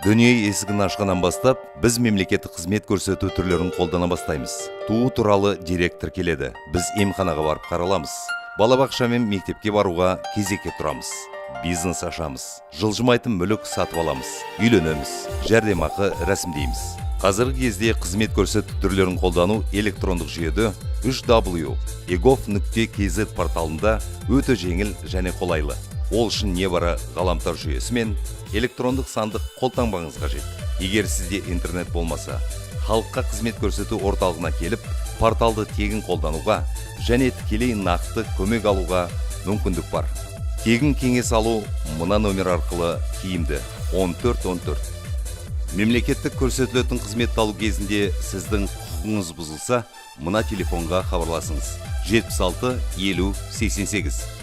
Дүние есігін ашқаннан бастап біз мемлекеттік қызмет көрсету түрлерін қолдана бастаймыз. Туу туралы дерек тіркеледі, біз емханаға барып қараламыз, балабақша мен мектепке баруға кезекке тұрамыз, бизнес ашамыз, жылжымайтын мүлік сатып аламыз, үйленеміз, жәрдемақы рәсімдейміз. Қазіргі кезде қызмет көрсету түрлерін қолдану электрондық жүйеде 3w egov.kz порталында өте жеңіл және қолайлы. Ол үшін небары ғаламтор жүйесі мен электрондық сандық қолтаңбаңыз қажет. Егер сізде интернет болмаса, халыққа қызмет көрсету орталығына келіп, порталды тегін қолдануға және тікелей нақты көмек алуға мүмкіндік бар. Тегін кеңес алу мына номер арқылы тиімді: 14 14. Мемлекеттік көрсетілетін қызметті алу кезінде сіздің құқығыңыз бұзылса, мына телефонға хабарласыңыз: 76 50 88.